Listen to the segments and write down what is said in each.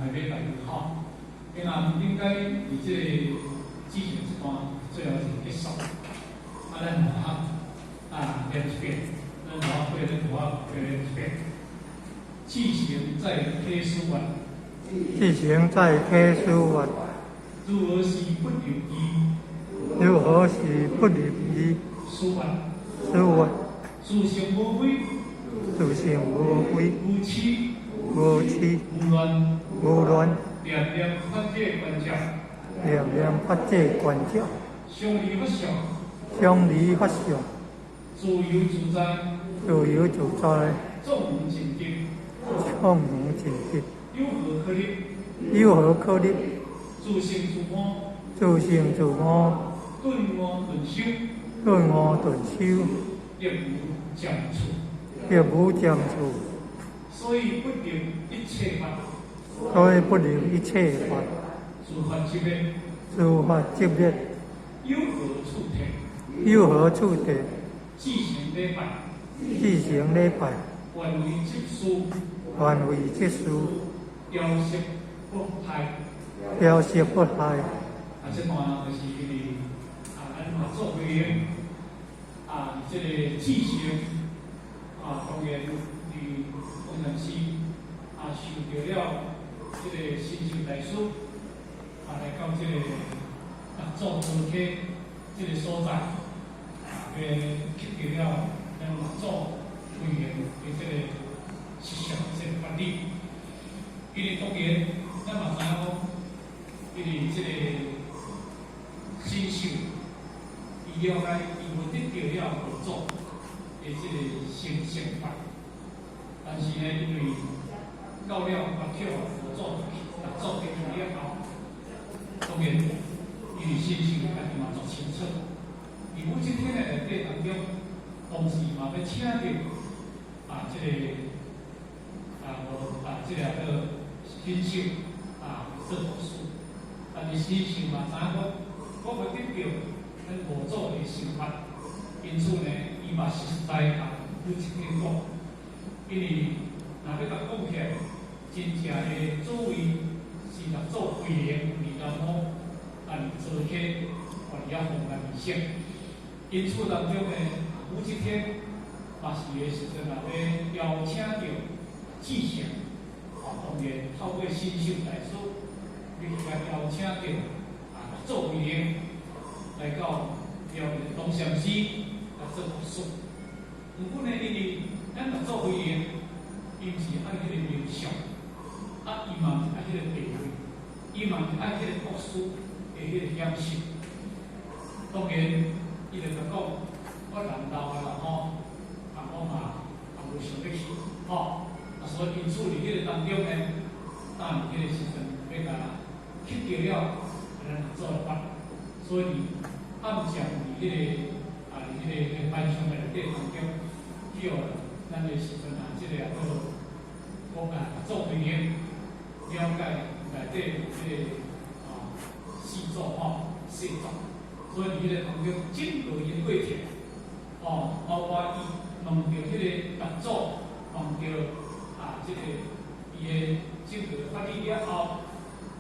的禮拜日吼，今仔應該佇這個之前這段最後是結束。啊，咱來啊念一遍，咱來對咱我對念一遍。志誠在啟示法，志誠在啟示法，如何是不入義？如何是不入義？思法，思法，自性無非，自性無非，無痴，無痴，無亂，無亂，念念法界觀照，念念法界觀照，相離法相，相離法相，自由自在，自由自在，縱橫淨德，縱橫淨德，有何可立？有何可立？自性自我，自性自我，頓悟頓修，頓悟頓修，亦無漸處，亦無漸處。所以不入一切法，所以不入一切法，自法即滅，自法即滅，有何處體？有何處地？至誠禮拜，至誠禮拜，願為執事，願為執事，調息不害。調息不害。啊，這段就是因為啊，咱六祖慧能啊，這個至誠啊，當然佇龍山寺啊，受著了這個神秀大師啊，來到這個六祖早溪這個所在，啊，去得著了咱六祖慧能的這個實相這個法理。因為當然，咱嘛知影講，因為這個神秀，伊了解，伊無得著了六祖的這個成聖法，但是呢，因為到了北口六祖六祖得去了後，當然，伊佇神秀家己嘛足清楚，伊武則天的內底當中，當時嘛欲請著啊，這個啊，無啊，這個個神秀啊做國師，但是神秀嘛知影講，我欲得著咱五祖的成法，因此呢，伊嘛實在共武則天講，因為若欲共講起來，真正的祖位是六祖慧能佇南無啊佇早溪，哦佇遐弘法利生，因此當中呢，武則天嘛是的時陣啊，欲邀請著智誠，哦，當然透過神秀大師，欲去共邀請著啊六祖慧能來到遼寧龍山寺來做國師。毋過呢，因為咱六祖慧能，伊毋是愛彼個名相，啊，伊嘛毋是愛彼個地位，伊嘛毋是愛彼個國師的彼個享受。當然，伊就共講，我人老啊啦吼，啊我嘛也無想欲去，吼，啊所以因此佇彼個當中呢，當佇彼個時陣欲共乞著了咱六祖的法，所以暗將佇彼個啊佇彼個班上的內底當中，去予咱的時陣啊，這個啊叫做我啊六祖慧能了解內底這個啊四祖吼四祖，所以佇彼個當中整個伊的過程，哦，包括伊問著彼個六祖，問著啊這個伊的整個法理了後，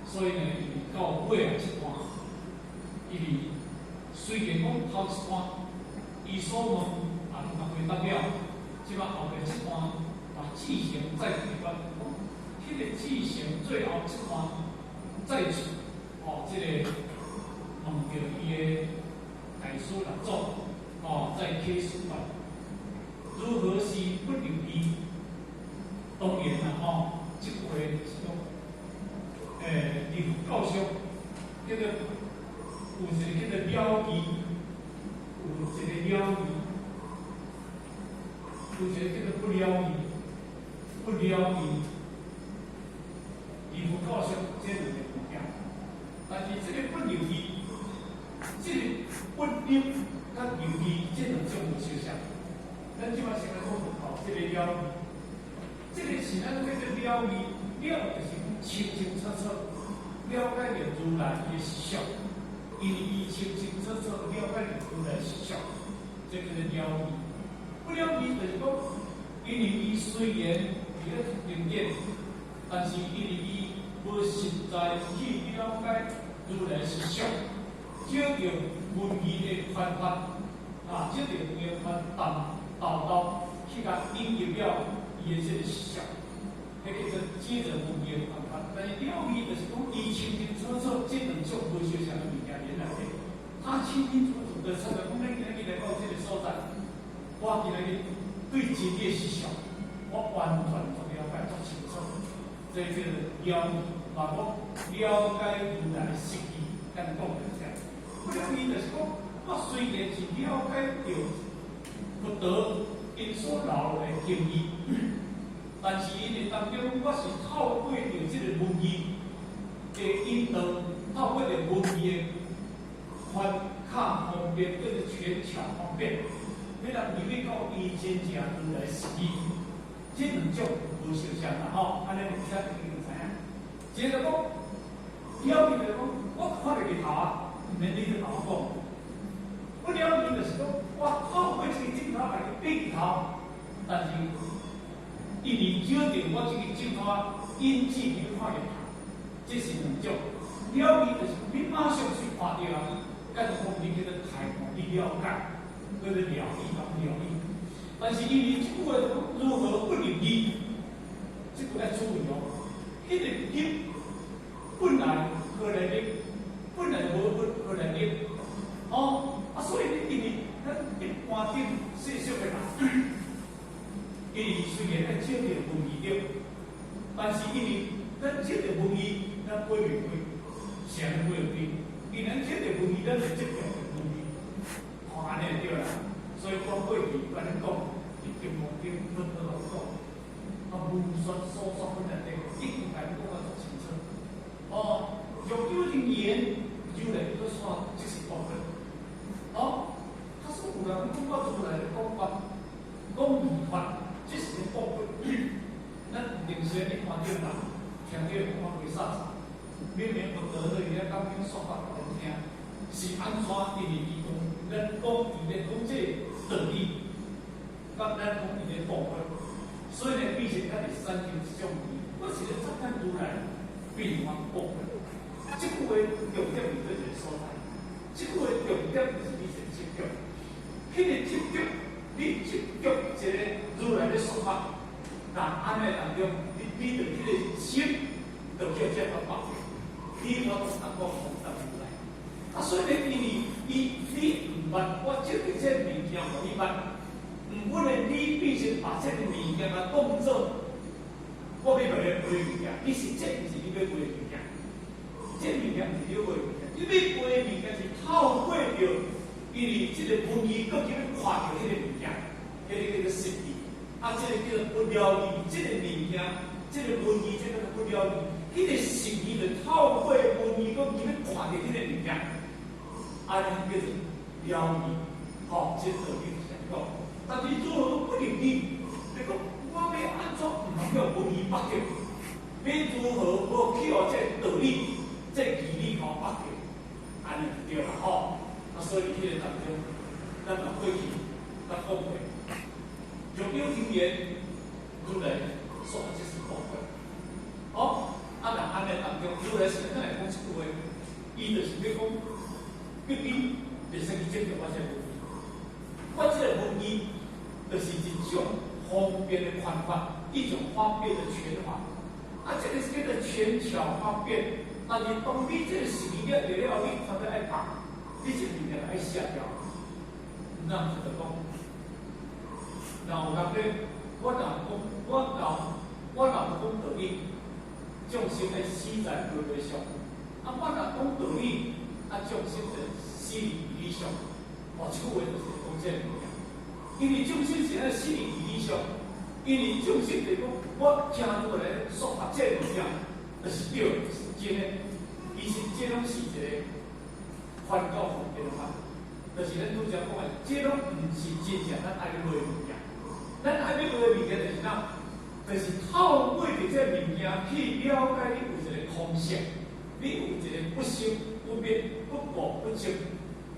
所以呢，伊到尾仔這段，伊佇雖然講頭一段，伊所問啊，攏共回答了，這擺後壁這段嘛志誠再提問，講彼個志誠最後這段再次哦，這個問著伊的大師六祖，哦，在啟示法，如何是不入義？當然啦，吼，這句話是講，佇佛教上，叫做有一個叫做了義，有一個了義，有一個叫做不了義，不了義。佇佛教上這兩個物件，但是這個不入義，這個不入佮入義這兩種無相像。咱這擺先來講佛教這個了義，這個是咱叫做了義，了就是講清清楚楚了解著如來伊的實相，因為伊清清楚楚了解著如來實相，這叫做了義。不了義就是講，因為伊雖然佇咧讀經典，但是因為伊無來去了解如來實相，藉著文字的方法，啊，藉著文字方法，豆豆去共引入了伊的這个實相，彼叫做藉著文字的方法。但是了義就是講，伊清清楚楚，這兩種無相像的物件連內底，他清清楚楚的，親像講，咱今日來到這个所在，我今日對真理的實相，我完全足了解、足清楚。這叫做了義，嘛講了解如來的實義，敢講就是這樣。不了義就是講，我雖然是了解著佛陀𪜶所留落的經義，但是𪜶的當中，我是透過著這个文字的引導，透過著文字的寬巧方便，叫做權巧方便，欲來入去到伊真正如來實義，這兩種無相像啦吼，按呢你才會知影。一个講，了義就是講，我看著日頭啊，毋免你去共我講。不了義就是講，我透過這个鏡頭來去比日頭，但是因為照著我這个鏡頭引致你看日頭，這是兩種。了義就是你馬上去看著啊，敢就講你叫做開悟，你了解，叫做了義講了義。但是因為這句話就講如何不入義，這句愛注意哦。彼個入本來何來入？本來無佛何來入？哦，啊，所以你因為咱一般頂世俗的人，因為雖然愛照著文字對，但是因為咱照著文字，咱飛袂開，啥物飛袂開？因為咱照著文字，咱就執著文字，看按呢對啦。所以我過去按呢講，佇金剛經佛陀來講，啊，無說所說本來的，一定共你講甲足清楚。哦，若有聽言，如來閣說這是報佛。哦，他說有人講我如來講法，講義法，這是咧報佛。咱平時你看著人，聽著講我袂啥啥，明明佛陀佇遐講經說法予咱聽，是按怎？因為伊講，咱講伊咧講這個道理，佮咱講伊咧報佛，所以呢，變成咱會產生一種疑，我是咧讚歎如來，變成報佛。這句話重點佇佗一个所在？這句話重點就是你是執著，彼個執著，你執著一個如來咧說法，那按呢當中，你著彼個心，就叫這個綁住，你我都當講講當如來。啊，所以呢，因為伊你毋捌，我執著這個物件，予你捌，毋過呢，你必須把這個物件啊當做我欲予你買的物件，其實這毋是你欲買的物件，這物件毋是你欲買的物件，你欲買的物件是透過著，因為這個文字閣去看著彼個物件，彼個叫做實義，啊，這個叫做不了義，這個物件，這個文字，這個叫做不了義，彼個實義就透過文字閣去看著彼個物件，按呢叫做了義，吼，這個道理就是按呢講。但是如何不入義？你講我欲按怎毋通予文字縛著？欲如何無去予這個道理、這個義理予縛著？按呢就對啦，吼。啊，所以佇彼個當中，咱嘛過去捌講過，若有聽言，如來說這是報佛。哦，啊，若按呢當中，如來是按怎會講這句話？伊就是欲講，叫你袂使去執著我這個文字。我這個文字就是一種方便的方法，一種方便的權法。啊，這個是叫做權巧方便。但是當你這個實義了了後，你看著愛放，你這個物件愛卸掉。那就講，若有人咧，我若講，我若無講道理，眾生愛死在輪迴上。啊，我若講道理，啊，眾生就死佇義理上。哦，這句話就是講這個物件。因為眾生是愛死佇義理上，因為眾生就是講，我聽如來說法這個物件，就是對，就是真的。其實這攏是一個環教方便法，就是咱拄才講的，這攏毋是真正咱愛欲買的物件。咱愛欲買的物件就是啥？就是透過佇這個物件去了解你有一個空性，你有一個不生不滅、不垢不淨，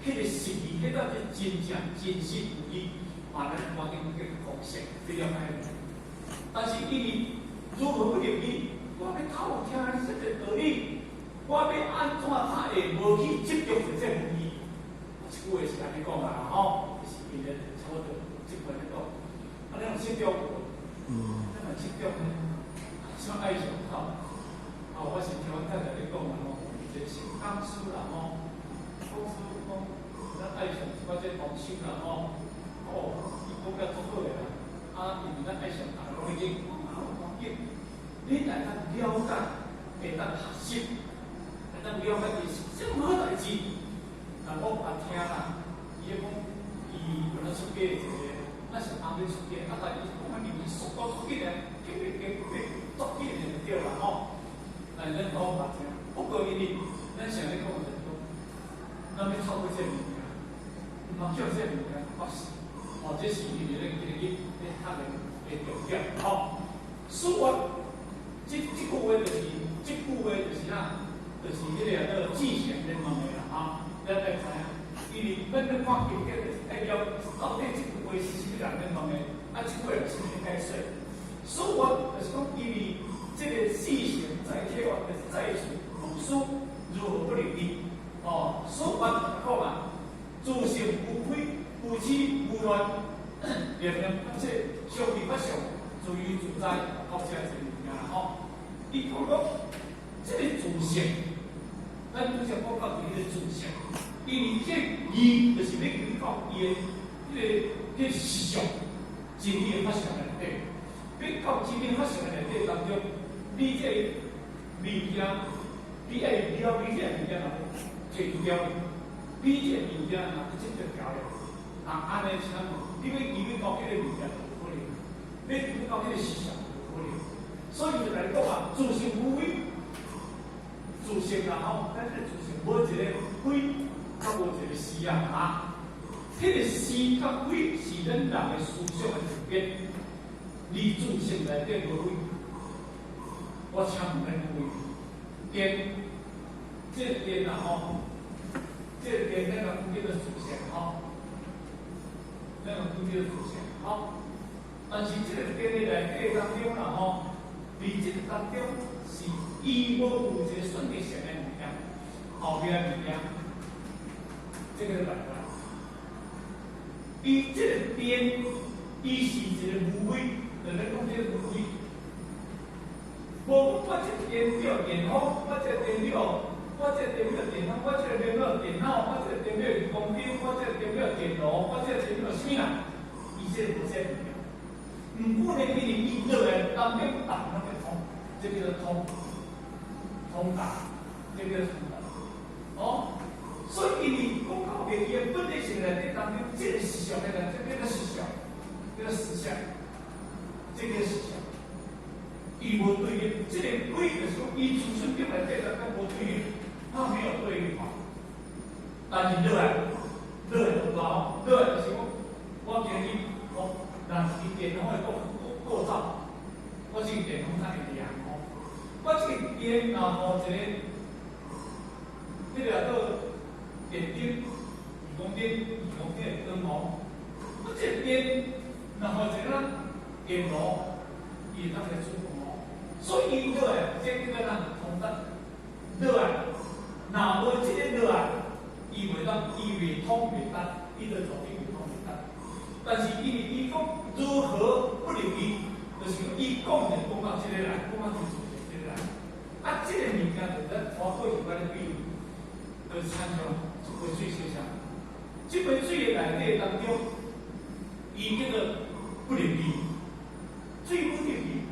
彼個實義，彼個是真正真實有義，嘛咱看見叫空性，你了解無？但是因為如何不入義，我欲透聽這個道理，我欲按怎才會無去執著這個義？這句話是按呢講啦，吼，就是因為差不多這款咧講。啊，你有執著無？咱若執著呢，啥愛上吼？哦，我是聽阮太太咧講啦吼，一個是講師啦吼，講師講咱愛上一寡這同修啦吼，哦，伊講甲足好的啦，啊，因為咱愛上大家攏已經講好環境，你來當了解，會當學習，會當了解伊是啥物好代誌。啊，我捌聽啦，伊咧講，伊原來出家一個，咱是翁咧出家，啊，但伊講啊，入去速度足緊的，緊緊緊緊足緊的就對啦吼。但是咱講捌聽，不過因為咱想咧講就是講，咱欲透過這個物件，毋通叫這個物件發生，哦，這是因為咱今日咧學的的重點，吼。所以，這句話就是啥？就是彼個叫做智賢咧問的啦，吼。咱愛知影，因為咱咧看經典，就是愛了到底這句話是啥物人咧問的，啊，這句話是啥物解說。所以，就是講，因為這個四賢在體外，就是在處布施，如何不利益？哦，所以講啊，自性無虧、無痴、無亂，念念不切，相離不相，自由自在，好這個物件吼。伊講講，這個自性，咱拄才講到這個自性，因為這義就是欲求到伊的彼個實相，真理的法相內底，欲到真理法相內底當中，你這個物件，你愛了你這個物件若提掉，你這個物件若去執著掉咧，啊，按呢是咱，你欲求到彼個物件就無可能，欲求到彼個實相就無可能。所以就來講啊，自性無非，自性啊吼，咱這個自性無一個非，閣無一個是啊，哈。彼個是佮非是咱人的思想的特別。你自性內底無非，我請問咱各位，電，這個電啊吼，這個電咱個叫做自性吼，咱個叫做自性吼。但是這個電的內底當中啦吼，佇這個當中是伊無有一個選擇性的物件，後壁的物件，這個來啦。伊這個電，伊是一個無非，就咧講這個無非。無講我這個電表電風，我這個電表，我這個電表電風，我這個電表電腦，我這個電表光燈，我這個電表電爐，我這個電表啥物啦？伊這個無這個物件。毋過呢，因為伊落來當中動攏會通，這叫做通，通達，這叫做通達。哦，所以因為講到尾，伊的本質性內底當中，這個實相的來，這個叫實相，叫做實相，這個實相。伊無對立，這個非就是講，伊出生點內底當中無對立，他沒有對立嘛。但是落來，落來就大，落來就是講，我今日講，若是電風的構造，我這個電風才會涼吼。我這個電若予一個，彼個叫做電燈，二光燈的燈吼。我這個電若予一個電爐，伊會當來煮飯吼。所以伊落來，這叫做咱通達落來，若無這個落來，伊袂當，伊袂通袂達，伊就注定袂通袂達。但是因為伊講如何不留意，就是講伊講就講到這個來，講到這這個來。啊，這個物件就咱我過去我咧比喻，就是親像一杯水小聲，這杯水的內底當中，伊叫做不入去，水不入去，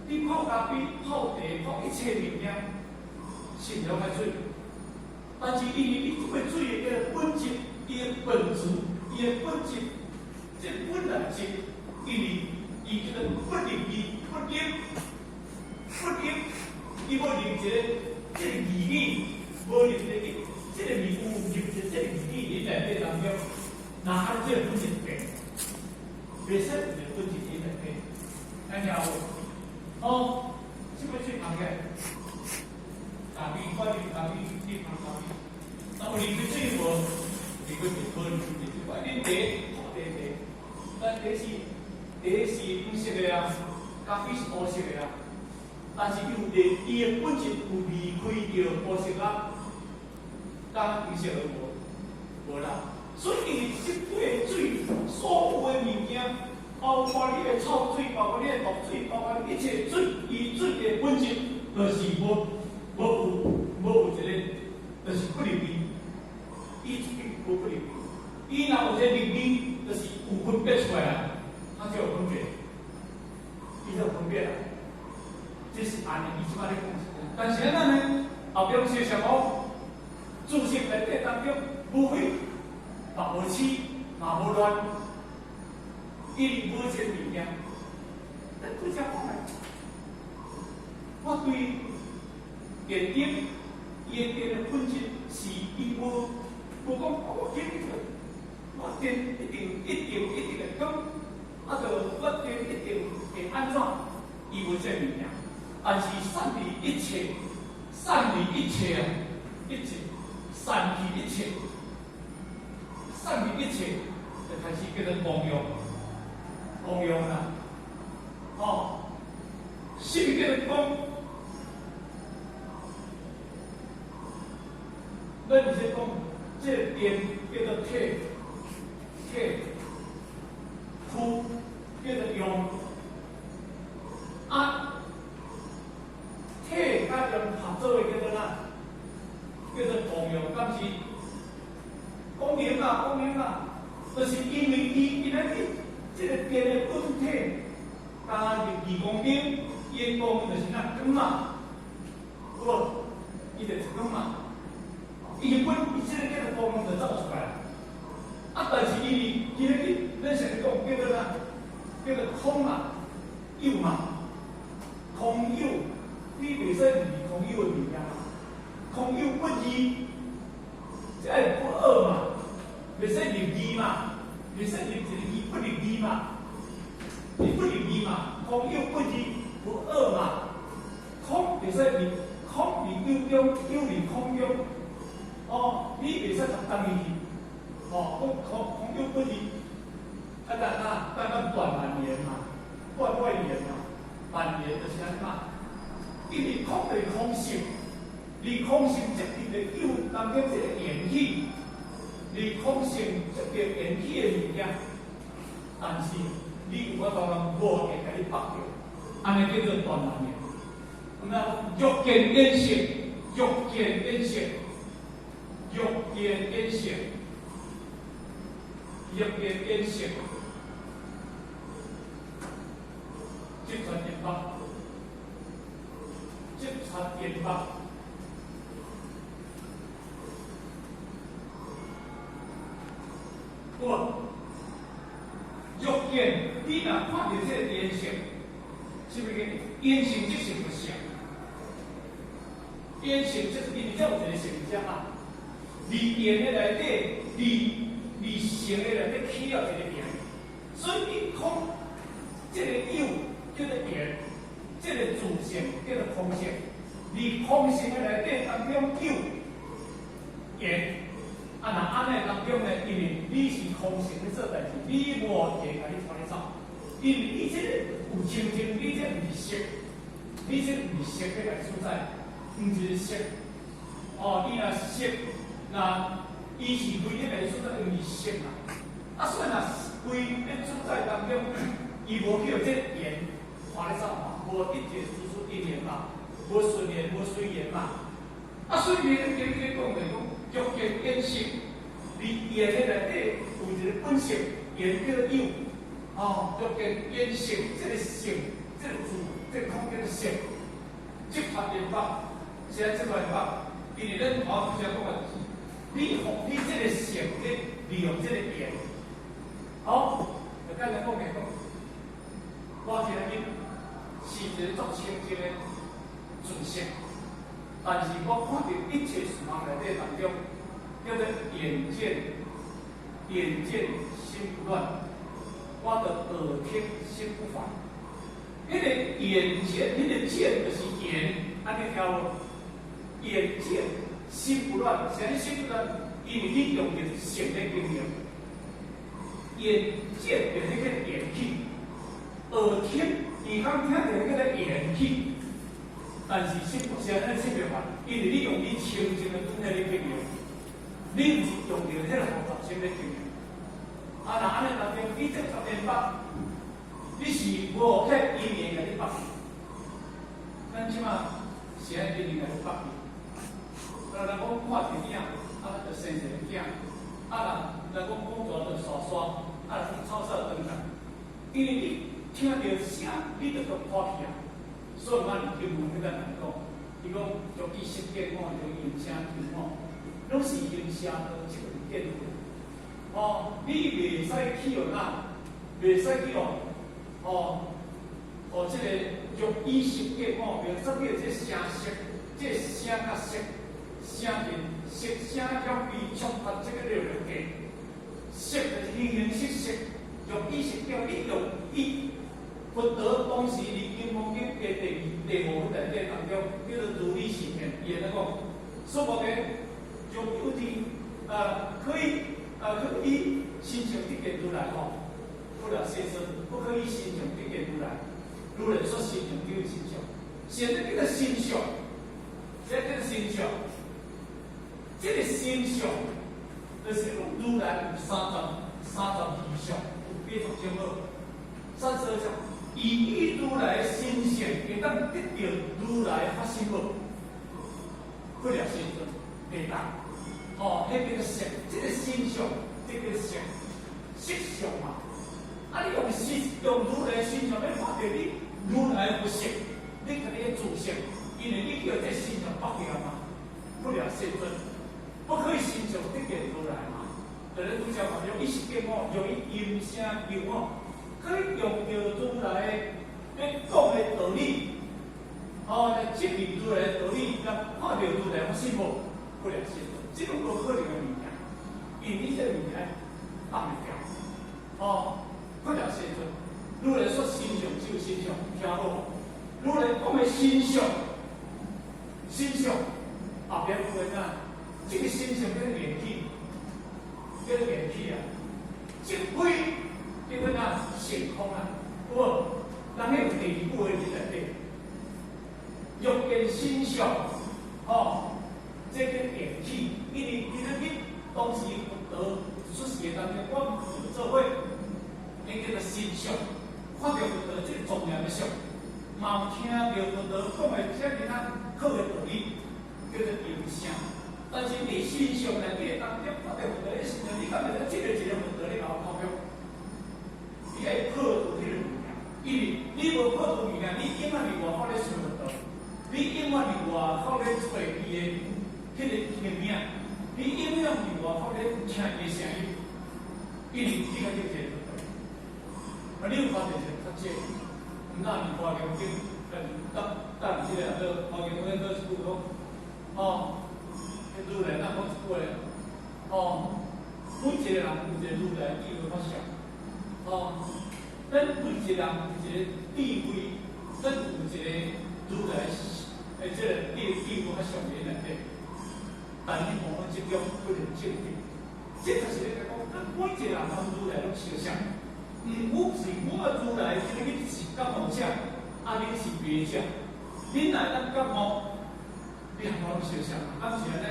你泡咖啡、泡茶、泡一切物件，是了解水。但是因為你這杯水的本質，伊的本質，伊的本質，這本來質，因為伊叫做不入去，不入，不入，伊無入一個這個義理，無入一個這個物有入一個這個義理佇內底當中，那按這個本質變，袂使有這個本質佇內底，聽聽無？哦，這杯水捧起來，咖啡，我啉咖啡，你捧咖啡，那有啉過水無？啉過就無啉過，我啉茶，泡茶茶，咱茶是茶是黃色的啊，咖啡是烏色的啊。但是伊有離，伊的本質有離開著菩薩啊，甲伊說無無啦。所以伊十八水所有的物件，包括你的臭水，包括你的毒水，包括你一切水，伊水的本質就是無無有無有一個，就是不入味。伊一定無不入味。伊若有一個入味，就是有分別出來啊，它就有分別，伊就有分別啦。這是按呢，伊這擺咧講。但是咱呢，後邊寫啥物？自性內底當中無非嘛無痴，嘛無亂，伊無這個物件。咱對這講來，我對電燈，伊的電的本質是伊無無講，我今日我電一定一定一定會光，啊，就我電一定會按怎？伊無這個物件。但是散離一切，散離一切啊，一切散去一切，散去一切，就開始叫做功用，功用啦，哦，什麼叫做功？咱是講，這個電叫做體，體，軀叫做用，啊。體佮用合作的叫做啥？叫做功用，敢是？功能啊，功能啊，就是因為伊今仔日這個電的本體，加入二光燈，伊的功能就是那光嘛，有無？伊就是光嘛，伊本伊這個叫做功能就走出來。啊，但是伊今仔日咱先講叫做啥？叫做空嘛，有嘛，空有。你袂使認為空有的物件，空有不二，這愛不二嘛，袂使入二嘛，袂使入一個二不入二嘛，你不入二嘛，空有不二不二嘛，空袂使入空佇有中，有佇空中，哦，你袂使共當入去，哦，空空空有不二，啊，但啊，但咱斷萬緣嘛，斷外緣嘛，萬緣就是按怎？因為空就是空性，離空性接近的有當中一個緣起，離空性接近緣起的物件，但是你有法度人無會共你縛著，按呢叫做斷萬緣。那欲見緣色，欲見緣色，欲見緣色，欲見緣色，即傳一百。即察言目，我欲見你若看著這個顏色，是毋是？顏色即是佛性，顏色即是因為這有一個性質啊。離緣的內底，離離性的內底起了一個緣，所以你空這個有叫做緣。這個自性叫做空性，佇空性的內底當中有緣，啊，若按呢當中呢，因為你是空性咧做代誌，你無緣共你拖咧走，因為你這個有清淨，你這毋是色，你這毋是色欲來主宰，毋是色。哦，伊若色，若伊是唯一來主宰，毋是色嘛。啊，所以若規咧主宰當中，伊無去予這緣拖咧走嘛。無一切事事因緣嘛，無順緣，無隨緣嘛。啊，所以伊咧經咧講就講，欲見緣色，佇緣的內底有一個本性，緣叫做有。哦，欲見緣色，這個性，這個字，這個空間的性，即發言法，是按即發言法，因為咱頭拄才講的就是，你予你這個性咧利用這個緣，好，就簡單講來講，我今日是一個足清淨的尊性，但是我看著一切事物內底當中，叫做眼見，眼見心不亂，我著耳聽心不煩。彼個眼見，彼個見就是緣，按呢聽無？眼見心不亂，啥物心不亂？因為你用著性咧經營，眼見著彼個緣起，耳聽。耳孔聽著彼個緣起，但是色是按呢識別法，因為你用你清淨的本體咧經營，你毋是用著彼個複雜心咧經營。啊，若按呢當中，你這十連縛，你是無彼因緣共你縛。咱這馬是按因緣共你縛。若人講看電影，啊，就生一個囝；啊，若人講講大就沙沙，啊，若講臭臭轉來。因為你聽著聲，你就閣破去啊。所以我伫經文彼個人講，伊講若以色見我，就應聲聽我，攏是行邪道，這個見慧。哦，你袂使去予哪，袂使去予哦，哦，這個若以色見我，袂使去予這聲色，這聲佮色，聲電色聲響味觸法這個六六界，色就是形形色色，若以色見，你用意。佛陀當時佇《金剛經》的第二、第五部內底當中，叫做如理實現，伊會怎講？說無的，就有啲可以身相得見如來吼，不了世尊，不可以身相得見如來。如來說身相叫身相，現在叫做身相，這叫做身相，這個身相就是講如來有32相，有80種好，32相。以以如來身相，會當得著如來法身無？不了世尊，袂當。哦，彼叫做色，這個身相，這個色，色相嘛。啊，你用身用如來身相欲看著你如來佛性，你家己的自性，因為你叫這身相縛起來嘛。不了世尊，不可以身相得見如來嘛。就是拄才講，用意識見我，用伊音聲求我。可以用著如來咧講的道理，哦，來證明如來的道理，來看著如來法身無？不了世尊，這種無可能的物件，因為你這個物件擋會掉，哦，不了世尊，如來說身相只有身相，聽好，如來講的身相，身相後壁有個哪？這個身相叫做緣起，叫做緣起啊，即非。叫做哪？性空啊！有無？人彼有第二句話佇內底，欲見身相，吼，這叫緣起，因為其實你當時佛陀出世的當中，我們做伙，彼叫做身相，看著佛陀這個莊嚴的相，嘛有聽著佛陀講的這爾啊好的道理，叫做音聲。但是你身相內底當中看著佛陀的身相，你敢會使這個一個佛陀你共我口供？你愛破除彼個物件，因為你無破除物件，你永遠佇外口咧想佛陀，你永遠佇外口咧揣伊的彼個形影，你永遠佇外口咧聽伊的聲音，因為你較叫一個佛陀。啊，你有發現者較濟，毋若佇華嚴經，等等等這個做華嚴經做一句講，哦，如來若講一句話，哦，每一個人有一個如來智慧法相。哦，咱每一個人有一個智慧，咱有一個如來的這個智慧法相佇內底，但你無法集中不能證得。這就是咧講，咱每一個人佮如來攏相像。毋，我是我如來，這個你是覺悟者，啊，恁是迷者。恁若會當覺悟，你和我攏相像，敢是按呢？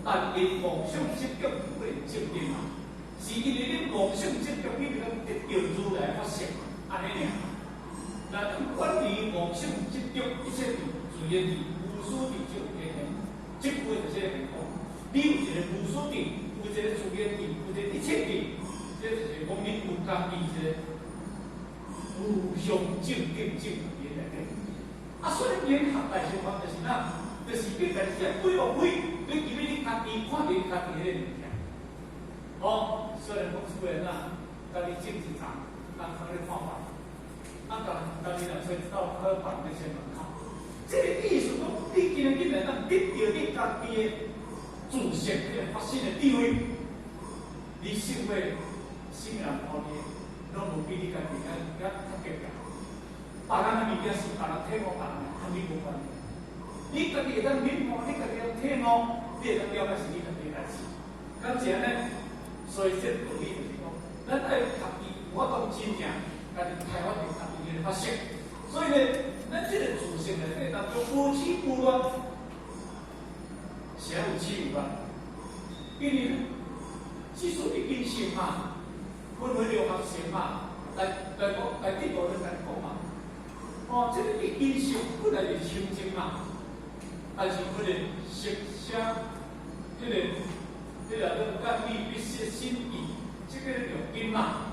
但因妄想執著不能證得嘛。是因為恁妄想執著，你袂當得著如來法性，按呢爾。若當遠離妄想執著，一切智自然智、無始智就有顯現。這句話就是咧講，你有一個無始智，有一個自然智，有一個一切智，這就是講你有家己一個無上正等正覺佇內底。啊，所以演學大乘法就是哪，就是你家己這幾個非，你記得你家己看著你家己彼個物件。哦，雖然講出來哪，家己種一叢，啊，通咧看法，啊，家己若揣一道好房咧前門口，這個意思講，你今日竟然當得著你家己的自性，這個法身的智慧，你生活啥物人看你，攏無比你家己較較較格調。別人的物件是別人體悟別人的，和你無關係。你家己會當領悟，你家己會當體悟，你會當了解是你家己的代誌。敢是按呢？所以這個道理就是講，咱愛家己有法度真正家己開發著家己的法性。所以呢，咱這個自性內底當中無起無亂，啥有起有亂？因為之所以已經成嘛，分為六合成嘛，來來講來這度咧來講嘛。哦，這個一根性本來是清淨嘛，但是佢個色聲，彼個叫眼耳鼻舌身意，這個六根嘛。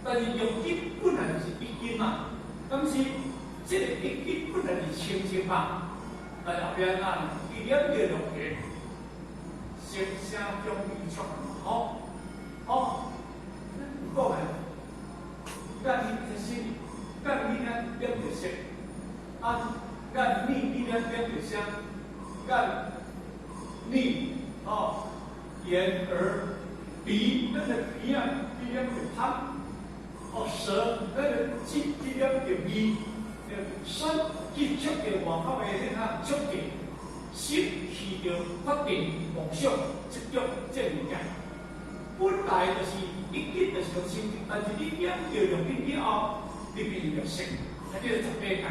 但是六根本來就是一根嘛，但是這個一根本來是清淨嘛，但是後壁啊，伊染著六根，色聲香味觸吼，吼，有講的，眼耳鼻舌身意，眼耳咱染著色，啊，眼耳鼻咱染著聲，眼耳吼，眼耳鼻，咱的鼻啊，鼻染著香。哦，舌咱的舌鼻染著味，身去觸著外口的彼個觸覺，心去著決定夢想執著這物件。本來就是一根就是個清淨，但是你染著六根以後，你變成色，啊叫做十八界。界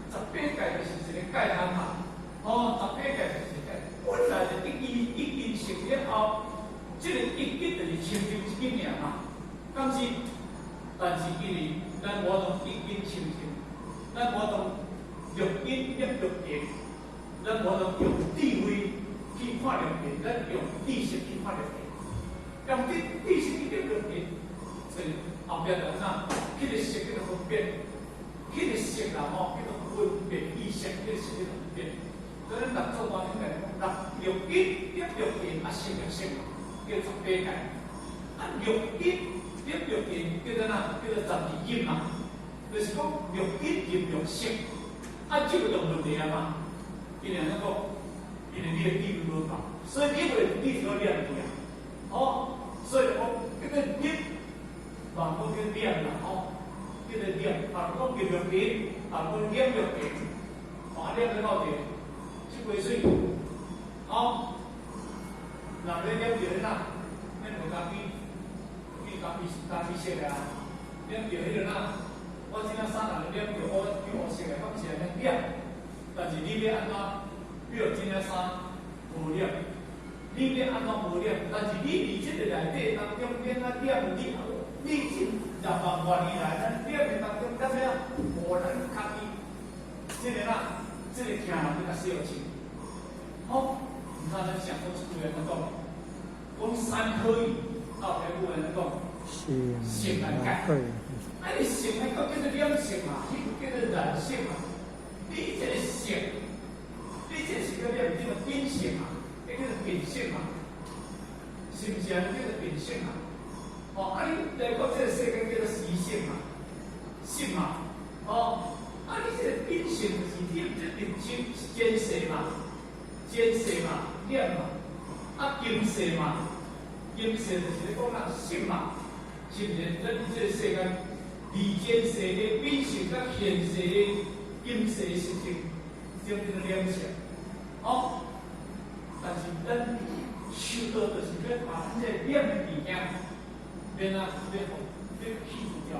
十八界就是一個界限嘛。哦，十八界就是一個界。本來就一根一根成了後，這個一根就是清淨一根爾嘛。但是，但是因為咱無當一根清淨，咱無當六根念六根，咱無當用智慧去看六根，咱用知識去看六根，用知識去念六根，所以後壁就按怎？彼個色叫做分別，彼個色啦吼，叫做分別意識，彼個色叫做分別。所以咱六祖大應該講，六根念六根啊，色六色嘛，叫十八界。啊，六根念六根叫做哪？叫做十二因嘛，就是講六根入六識，啊，這個就問題啊嘛。因為按怎講？因為你的智慧無夠，所以你袂你就念去啊。哦，所以講叫做念，嘛講叫念啦，吼，叫做念，啊，講叫六根，啊，講念六根，啊，念了到底，這幾水，哦，若要念著哪？念著咖啡，變咖啡咖啡色的啊，念著彼個哪？我這領衫若念著烏變烏色的，敢是按呢念？但是你欲按怎？比如這領衫無染，你欲按怎無染？但是你佇這個內底當中，變啊染你，你這6萬外年來，咱染的當中，咱咩啊？無咱家己，這個哪？這個聽人比較小心。好，你看咱上講這句按怎講？講三可以，後壁句按怎講？性難改。啊，你性來講叫做染性嘛，彼個叫做染性嘛。你這個性，你這個是叫染，叫做秉性嘛，彼叫做秉性嘛，是毋是啊？叫做秉性嘛。哦，啊，你來講這個世間叫做習性嘛，性嘛，哦，啊，你這個秉性就是你這認知前世嘛，前世嘛，染嘛，啊，今世嘛，今世就是咧講啊，性嘛，是毋是？咱這個世間，離前世的秉性，佮現世的今世的習性，這叫做兩性。哦，但是咱修道就是欲把咱這個染的物件，免啊，免予免去除掉。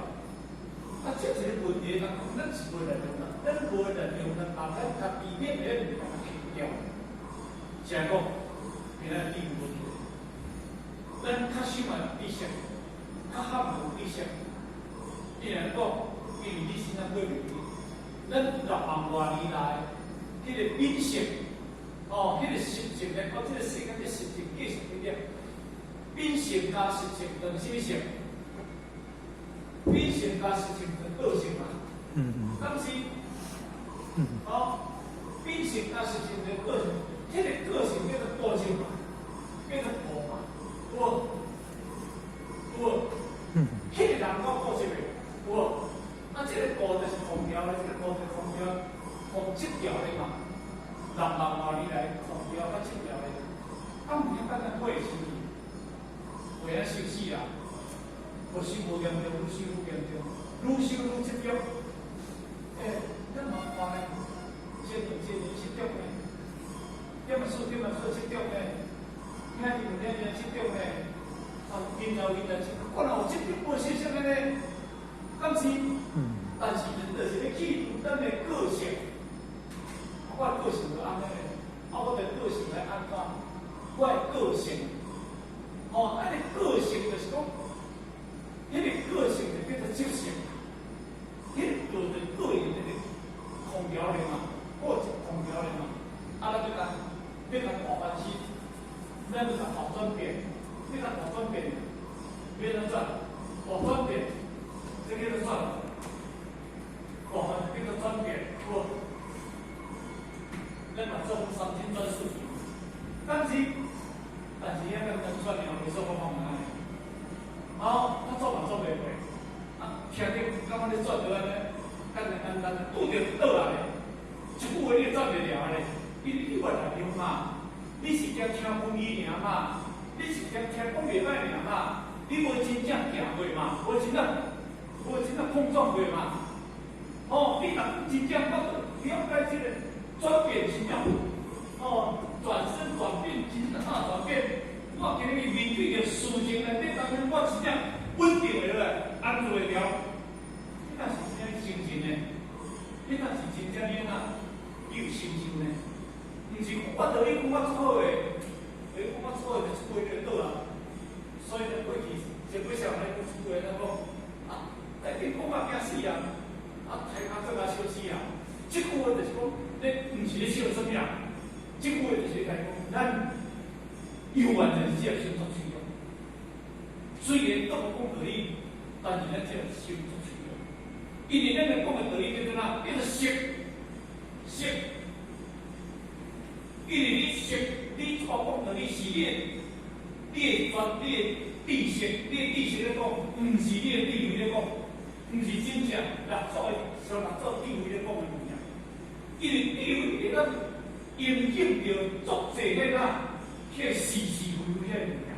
啊，這一個問題，人講咱是無力量啦，咱無力量，咱把咱家己染的物件去除掉。是按講，今仔智慧問題，咱較少嘛有知識，較罕有知識。伊若講，因為你身上過袂去，咱6萬外年來，彼個秉性，哦，彼個習性來講，這個世間的習性繼續去染，秉性加習性等於啥物性？秉性加習性等個性嘛。敢是？哦，秉性加習性等個性，彼個個性叫做個性嘛，叫做個嘛，有無？有無？彼個人講個性袂？有無？啊，這個個就是空掉的，這個個就是空掉，空執著的嘛。6萬外年來空掉佮執著的，啊，毋曉簡單過會生氣，會啊生死啊，無修無嚴重，愈修愈嚴重，愈修愈執著。欸，咱嘛看呢，先前先前執著呢，點仔數點仔數執著呢，兄弟有兄弟執著呢，啊，囡仔有囡仔執著，我若有執著無是啥物呢？敢是？但是咱就是咧去除咱的個性。我的個性就按呢，啊，我的個性來按怎？我的個性，吼，啊，你個性就是講，彼個個性就叫做習性，彼個就是個人那個空調的嘛，個性空調的嘛。啊，咱欲共欲共大翻身，咱欲共大轉變，欲共大轉變，欲按怎？大轉變，這叫做轉，大翻叫做轉變，好。咱嘛做三天轉四天，但是遐個轉轉了，袂做我講安尼。哦，我做嘛做袂過，啊，聽著感覺咧轉著按呢，簡簡單單，拄著倒來咧，一句話你就轉袂牢咧，因為你原來了嘛，你是驚聽文語爾嘛，你是驚聽講袂歹爾嘛，你無真正行過嘛，無真正碰撞過嘛，哦，你若真正捌了解這個轉變真正，哦，轉身轉變真正大轉變，我今日面對著事情內底當中，我真正穩定會落來，安住會牢。你若是真正精進的，你若是真正你哪有信心呢？毋是講我道理講我做好的，你講我做好的，就一句就倒啊。所以呢，過去前幾項咧，講出來咱講啊，內底講啊驚死人，啊，抬腳做啊笑死人。這句話就是講，你毋是咧笑啥物人？這句話就是來講，咱猶原就是這個心作脆弱。雖然都無講道理，但是咱這個心足脆弱。因為咱來講的道理叫做哪？叫做識識。因為你識，你所講道理是你的、你的專、你的知識、你的知識咧講，毋是你的智慧咧講，毋是真正六祖的上六祖智慧咧講的物件。因為智慧會當驗證著足濟彼個彼個是是非非彼個物件，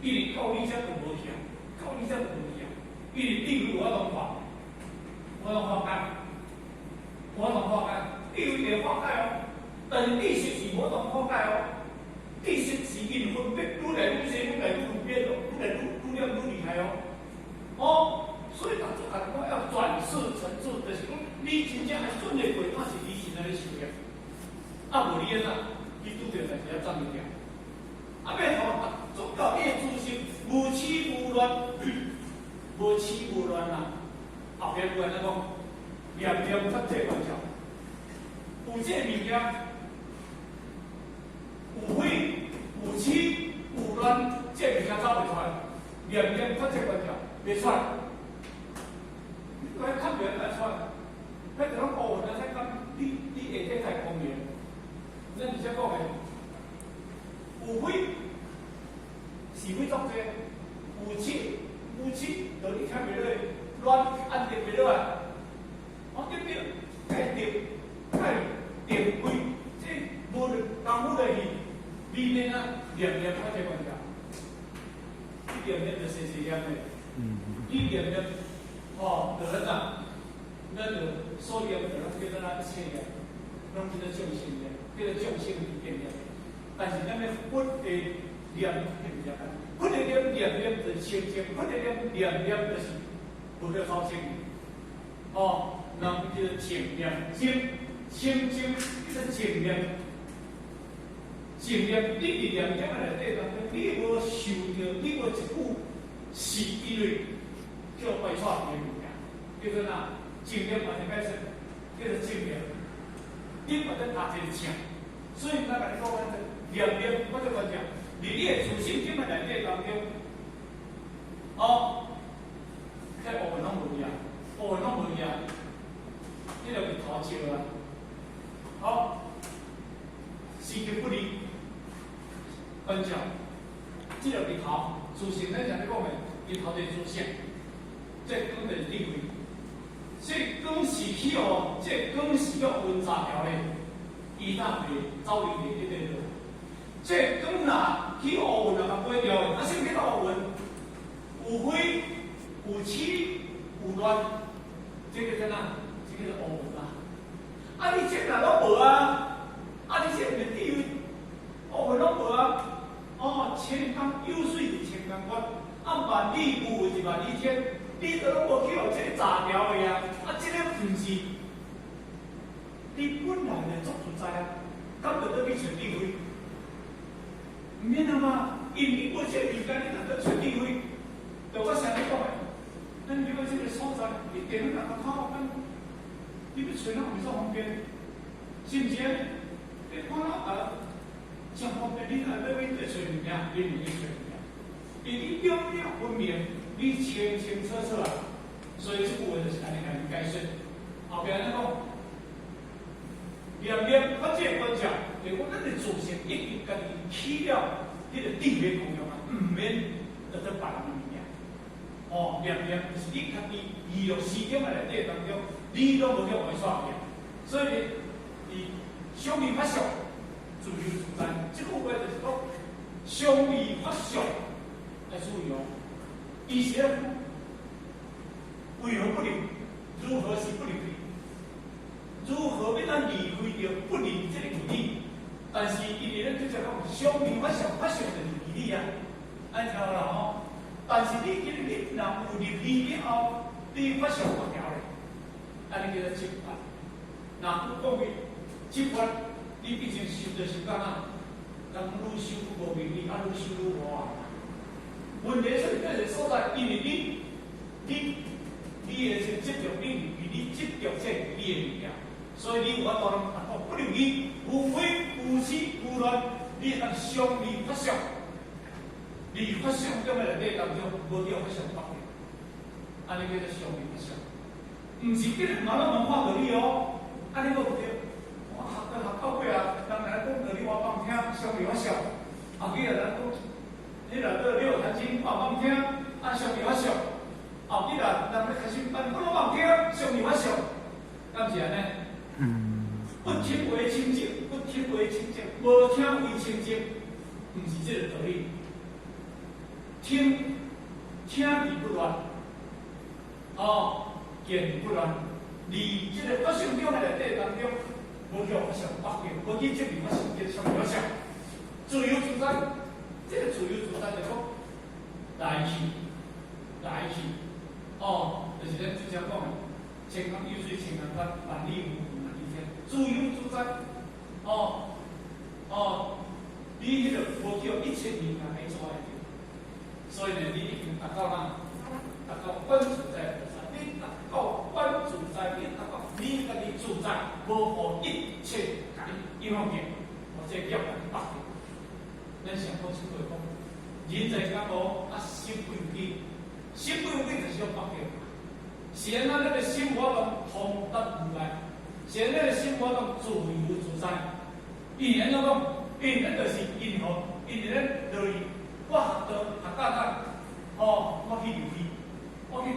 因為到你遮就無去啊，到你遮就無去啊。因為智慧無法度看，無法度化解，無法度化解，智慧會化解哦，但是知識是無法度化解哦。知識是因分別愈來愈細，愈來愈分別哦，愈來愈愈念愈厲害哦。哦，所以逐做共講要轉識成智，就是講你真正愛順的過，那是你真正咧修煉。啊，無你按怎，你拄著代誌要轉物件。啊，欲予做到你的自性無痴無亂，無痴無亂啊！後壁有按怎講？念念脫這關照，有這個物件，有非有痴有亂，這個物件走袂出來。念念脫這關照，袂出來。你來看袂來出來，彼個攏烏雲啊！才講你下底太光明。咱而且講的有非是非作濟，有痴有痴，就你聽袂落，亂安定袂落來。哦，對不對？該定該定規，這無功夫落去，裡面啊念念脫這關照，你念念就細細念的，你念念吼，就咱啊，咱就所念就攏叫做咱一切念，攏叫做眾生念，叫做眾生之見念。但是咱的佛的念毋是安呢，佛的念念念就是清淨，佛的念念念就是無得超清。哦，人叫做淨念淨，清淨叫做淨念，淨念你佇念念內底當中，你無受著，你無一句是因為叫排斥的物件，叫做哪？淨念嘛是解釋，叫做淨念。你嘛在打一個正，所以咱共你講，念念我就講講，佇你的自性境的內底當中，哦，這烏雲攏無去啊，烏雲攏無去啊，你就日頭照啊，好，時刻不離，觀照，這個日頭，自性咱常咧講的，日頭就是自性，這光就是智慧，這光是去予，這光是予雲遮牢的，伊才會走入去這個路。這光若去烏雲啊，共飛掉的，啊，啥物叫做烏雲？有非、有痴、有亂，這個叫哪？這個叫烏雲啊！啊，你這若攏無啊？啊，你這毋是智慧？烏雲攏無啊？哦，千江有水千江月，啊，萬里無雲是萬里天，你都攏無去予這個遮牢的啊！啊，這個毋免啊嘛，因為無這個時間，你若閣揣智慧，就我先咧講的，咱入去這個所在，你電腦若閣靠咱，你欲揣攏毋是方便，是毋是？你看啊，誠方便，你若欲去揣物件，你毋去揣物件，因為你了了分明，你清清楚楚啊，所以這句話就是按呢共你解釋。後壁按呢講，念念法界觀照，就講咱的自性已經家己起了彼個智慧功用啊，毋免得做別人的物件。哦，念念就是你家己娛樂時間的內底當中，你攏無去予伊煞去。所以，伊相離法相，自由自在。這句話就是講，相離法相來注意哦。伊是為何不離？如何是不離？如何欲咱離開著不離這個義理？但是伊佇咧直接講，相離法相，法相就是義理啊，按聽有啦吼。但是你今日你若有入去了後，你法相無調咧，按呢叫做執法。若講去執法，你變成修就修到哪？人愈修愈無明理，啊愈修愈無啊。問題出佇這個所在，因為你的這個執著，你是你執著這個你的物件，所以你有法度攏講不留義，無非無痴無亂，你會當相離法相，離法相中的內底當中，無叫法相縛著，按呢叫做相離法相。毋是叫你嘛攏無看道理哦，按呢閣毋對。我學到學到尾啊，人來講道理我放聽，相離法相。後尾啊，人講，你若做六壇經，我放聽，啊相離法相。後尾啦，人咧開始辦，我攏放聽，相離法相。敢是按呢？不聽為清淨，不聽為清淨，無聽為清淨，毋是這個道理。聽聽而不亂，哦，見不亂，離這個法相中的內底當中，無叫法相縛著，無去執著法相，叫相離法相，自由自在。這個自由自在就講來去來去，哦，就是咱之前講的，千江有水千江月，萬里無雲萬里天，自由自在，哦哦，你彼個無叫一切物件來阻礙著，所以呢，你已經達到哪？達到觀自在菩薩，你達到觀自在，你達到你家己自在，無予一切共你影響著，或者叫共你縛著。咱上講這句話講，人在江湖啊，心不由己，心不由己就是用縛著。是按怎咱的心無法度通達無礙，是按咱的心無法度自由自在。因按怎講？因咱就是因何？因為咱落去，我學道學到甲，哦，我去入去，我去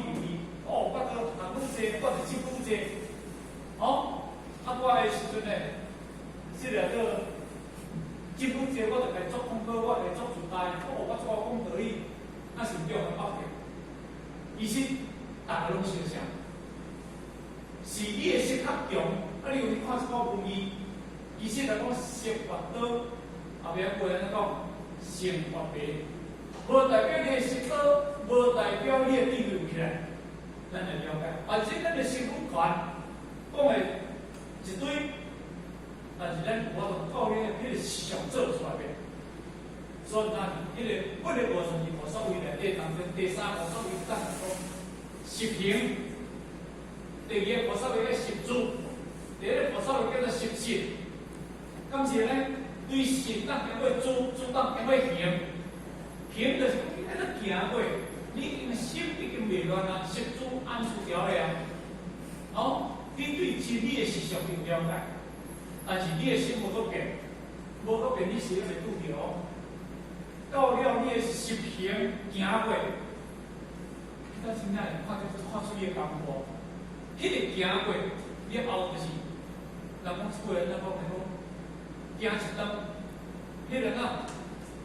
入去，哦，我閣學愈濟，我就進愈濟，哦，啊，我的時陣呢，這個叫進愈濟，我就來做功課，我來做自在，哦，我做講道理，啊是叫人縛著。其實逐个攏相像，是你的識較強，啊，你有去看一寡文字，其實來講，色法刀，後壁有人講成法白，無代表你的識多，無代表你的智慧有起來，咱來了解。反正咱的身軀權講的一堆，但是咱有法度靠彼個實相做出來的。所以咱彼個不個無三二菩薩位內底當中，第三菩薩位當講十行，第二個菩薩位叫十住，第一個菩薩位叫做十信。敢是呢？對信當經過住，住當經過行，行就是講你按呢行過，你已經心已經袂亂啊，十住安住牢的啊。哦，你對真理的實相有了解，但是你的心無閣變，無閣變，你是會拄著。到了你的十行行過，你才真正會看出看出你的功夫。彼個行過了後，就是人講這句話，咱講來講，行一冬，彼個啊，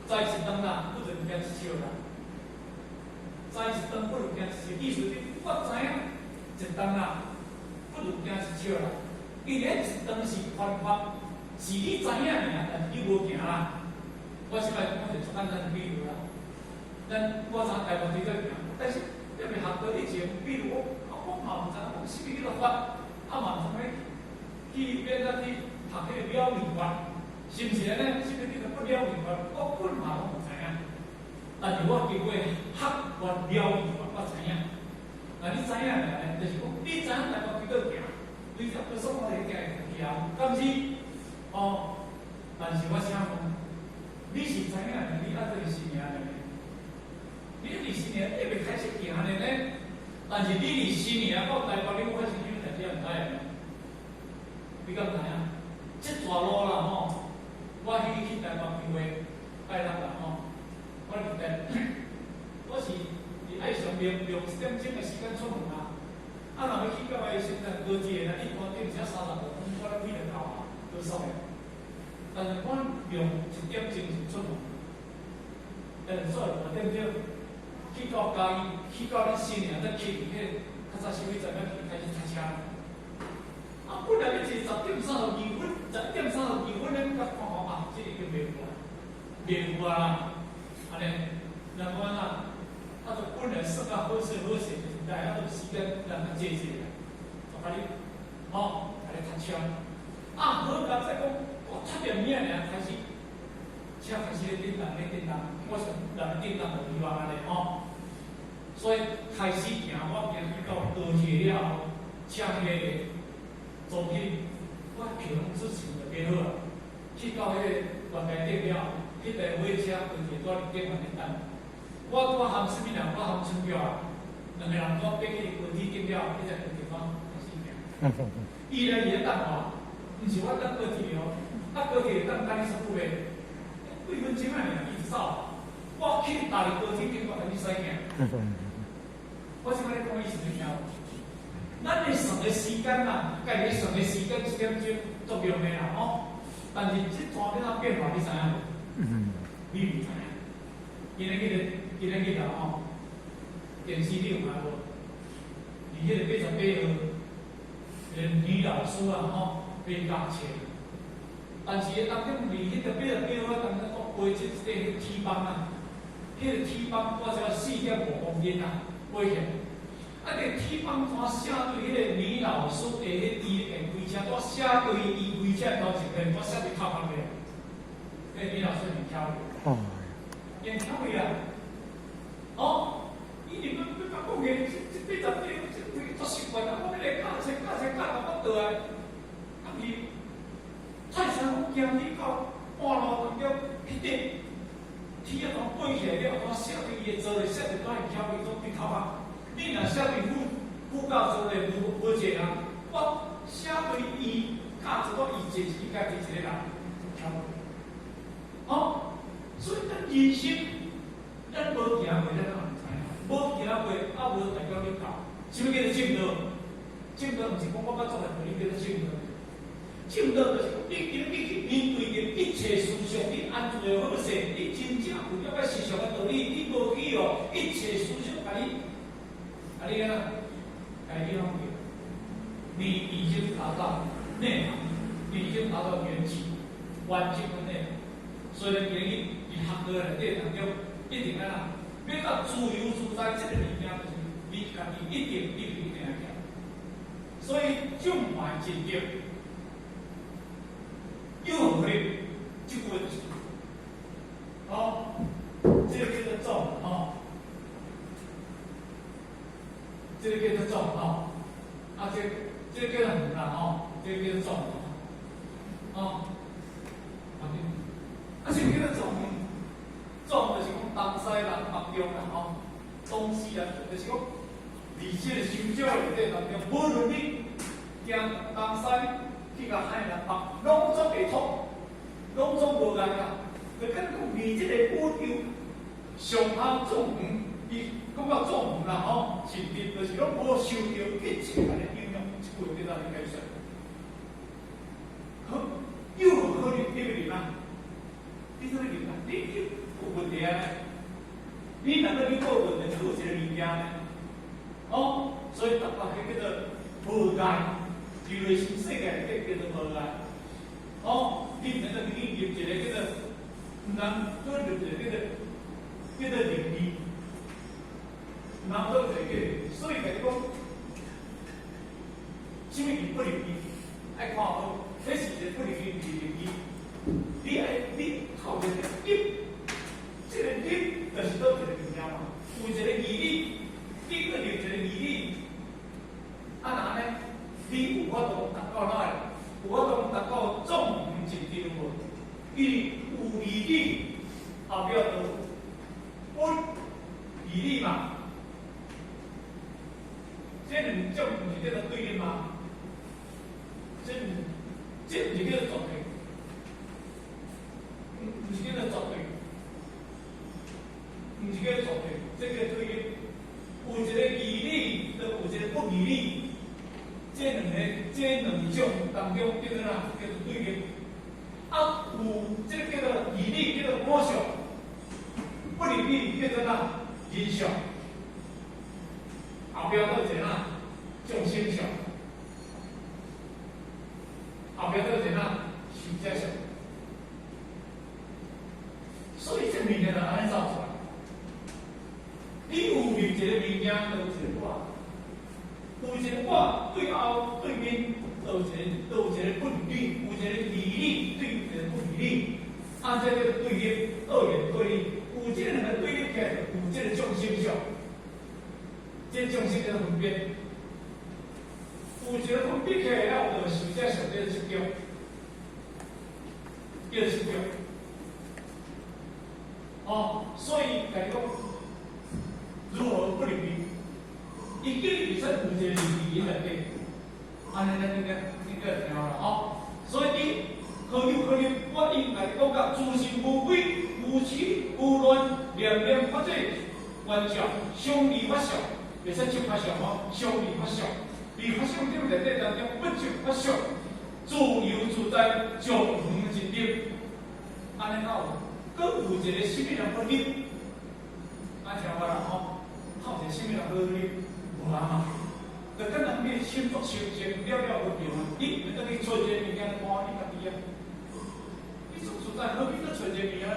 栽一冬啦，不如行一尺啦。栽一冬不如行一尺，意思你我知影一冬啦，不如行一尺啦。因為一冬是方法，是你知影爾，但是你無行啦。我這擺講一個足簡單的比喻啦，咱我昨台灣佇咧行，但是諄未學道以前，比如我，啊，我嘛毋知影講啥物叫做法，啊嘛毋知影去變做去讀彼個了義法，是毋是按呢？啥物叫做不了義法，我本嘛攏毋知影。但是我經過學我了義法，我知影。那你知影咧？就是講你知影台北幾倒行，對這個所在行會行，敢是？哦，但是我請問，你是知影你愛佇新營呢？你佇新營還未開始行呢呢？但是你佇新營到台北，你有發生啥物代誌？毋知影？你敢知影？這逝路啦吼，我去台北機會拜六啦吼，我佇台，我是佇愛上6點鐘的時間出門啊。啊，若欲去到彼時陣高鐵啦，一般頂才35分，我咧去就到啊，高速的。但是我用1點鐘就出門，但是煞5點鐘去到嘉義，去到恁新營才去，彼個較早收費站才去開始塞車。啊，本來欲坐10點32分，10點32分咧，甲看看啊，這個已經袂有啊，袂有啊啦，按呢，人講啊，啊，就本來算較好勢好勢，就是來啊，就時間讓較濟濟啦，就共你，吼，共你塞車。啊，好佳哉講，我七點爾爾開始，車開始咧振動咧振動，我想人振動就希望按呢吼，所以開始行，我行去到高鐵了後，車彼個。昨天我票攏之前就買好啊，去到彼個月台頂了，彼台火車高鐵蹛佇頂懸咧等。我拄含啥物人？我含春嬌啊，兩個人拄爬去高鐵頂了，彼只高鐵講開始行。伊咧伊咧等我，毋是我等高鐵哦，啊高鐵等等你煞久袂？幾分鐘仔爾，伊就走。我去搭佇高鐵頂，我開始駛行。我這擺咧講伊是啥物？咱咧算的時間啊，家己算的時間1點鐘足用的啦吼。但是這逝欲怎變化，你知影無？你毋知影。今日去今日去啦吼，電視你有看無？佇彼個88號，一個女老師啊吼，被教冊。但是當中佇彼個88號當中，背這個鐵棒啊，彼個鐵棒我才4.5公斤啊，背起來。啊！這鐵棒怎寫對彼個女老師的彼支會開車，怎寫對伊開車頭前面，怎寫佇頭殼面？彼個女老師是巧的，用巧的啊！哦，伊就欲欲共講嘅，這88，這規個足習慣啊！我欲來教冊教冊教到我倒來，啊伊泰山講行去到半路當中，彼個鐵仔怎背起來了，怎寫對伊的座咧，寫對怎會巧的，總對頭殼。你若寫對副副駕座咧，無無坐啊！我寫對伊駕座，我伊坐是應該坐一個人，巧。哦，所以咱人生，咱無行過，咱嘛毋知影；無行過，啊無代表你到。啥物叫做證道？證道毋是講我捌做來，你叫做證道。證道就是講，你今你去面對著一切思想，你安怎的好勢，你真正有了解事實的道理，你無去哦，一切思想共你。啊，你按怎？改變你已經達到內涵，你已經達到緣起完整的內涵。所以咧，今日佇學道內底當中，一定按怎？欲到自由自在這個物件，就是你家己一定必須一定愛行。所以眾懷盡德，有何力？這句話就是，好，這個叫做總吼。這個叫做總吼，啊，這個叫做圓啦吼，這個叫做總吼，啊，啥物叫做總？總就是講東西南北中啦吼，東西南就是講，佇這個修道內底當中，無論你行東西去到海南北，攏總會通，攏總無礙啦。就敢講佇這個宇宙上下縱橫，伊講到縱橫啦吼，是佇就是攏無受著一切的影響，這句話叫做解說。好，有何可能你欲入啊？你做欲入啊？你有問題啊？你若欲你有問題，就有一個物件呢？哦，所以逐個彼叫做無礙，佇內心世界內底叫做無礙。哦，你毋通去入一個叫做，毋通去入一個叫做靈異，毋通做一個叫，所以共你講，啥物叫不靈異？愛看好，彼是一個不靈異，毋是靈異。你愛你頭前一个立，這個立就是倒一個物件嘛，有一個義理，你去立一個義理，啊若按呢，你有法度達到哪個？有法度達到眾緣一致無？因為有義理，後壁就不義理嘛。這兩種毋是叫做對立嗎？這毋是叫做絕對，毋是叫做絕對，毋是叫做絕對，這叫對立。有一個義理，就有一個不義理，這兩個這兩種當中叫做啥？叫做對立。啊，有這個叫做義理，叫做我相；不義理叫做啥？人相。後壁閣有一個啥？眾生相。後壁閣有一個啥？壽者相。所以這物件就按呢走出來。你有立一個物件，就有一個我；有一個我對後對面，就有一個，就有一個不義理，有一個義理對一個不義理，啊，這叫對立，二元對立。有這兩個對立起來，有這個眾生相。這眾生叫做分別，有一個分別起來了，就壽者相叫做執著，叫做執著。哦，所以共你講，如何不立義？伊叫你會使有一個立義內底，按呢咱應該聽啦吼。所以你何有何立？我應該講甲自性無歸、無起無亂、念念法者觀照，相離法相，袂使執法相吼，相離法相，離法相點內底當中不執法相，自由自在，眾緣一立，按呢敢有？閣有一個啥物人欲立？啊，聽無啦吼？有一個啥物人欲立？無啊嘛。就敢若你心足清淨，了了分明啊！你會當去揣一個物件來看你家己啊？你足自在，何必閣揣一個物件來？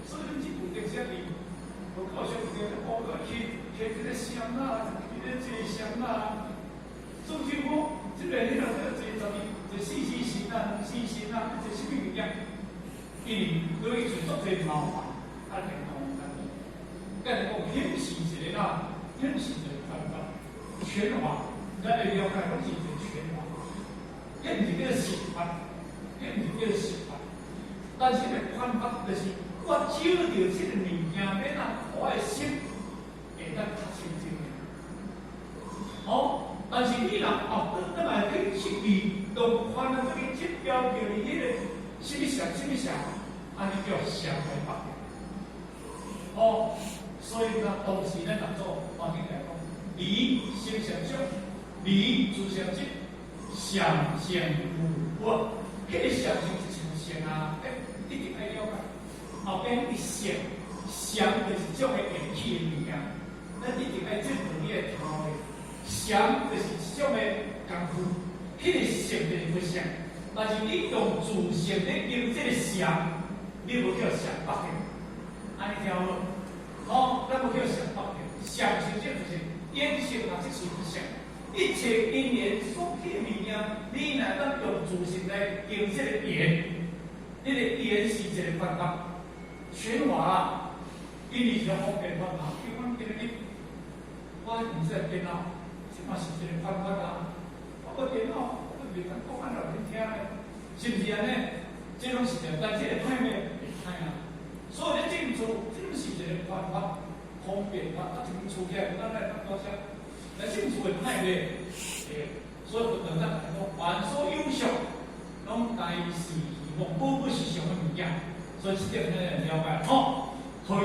所以恁這部電視裡，無靠相片，我閣去摕一個箱啊，一個坐箱啊。總之講，這個你若閣坐十二、坐四支神啊，兩支神啊，坐啥物物件？因為閣去揣足濟麻煩，啊，健康家己。甲你講，顯示一個啦，顯示一個方法，權法，咱會了解攏是一個權法，彼毋是叫做實法，彼毋是叫做實法。但是個方法就是我照著這個物件，欲怎我的心會當較清淨的。哦，但是你若哦，轉來去失去，都反而去執著著你彼個啥物相，啥物相，按呢叫相來縛。哦，所以呢，當時咱來做環境來講，離心相續，離自相執，相性無我，彼個相性是啥相啊？欸，一定愛了解。後邊一相，相就是種個緣起的物件，咱一定愛進入你的頭的。相就是一種的工具，彼個性就是佛相，但是你用自性咧用這個相，你無叫相縛的，按呢聽無？哦，咱無叫相縛的，相實際就是緣性啊，即是佛相。一切因緣所起的物件，你若當用自性來用這個緣，你的緣是一個方法，權法啊，因為是方便法嘛。比如講今日我毋使電腦，這嘛是一個方法啊。我無電腦，我袂當講按來恁聽咧，是毋是按呢？這攏是這，但這個歹袂？袂歹啊。所以咧進厝，這攏是一個方法，方便法。啊，一間厝起來，咱來當多少？來進厝會歹袂？對，所以佛陀咱來講，凡所有相，攏皆是虛妄，無不是相的物件。所以這點咱來了解吼。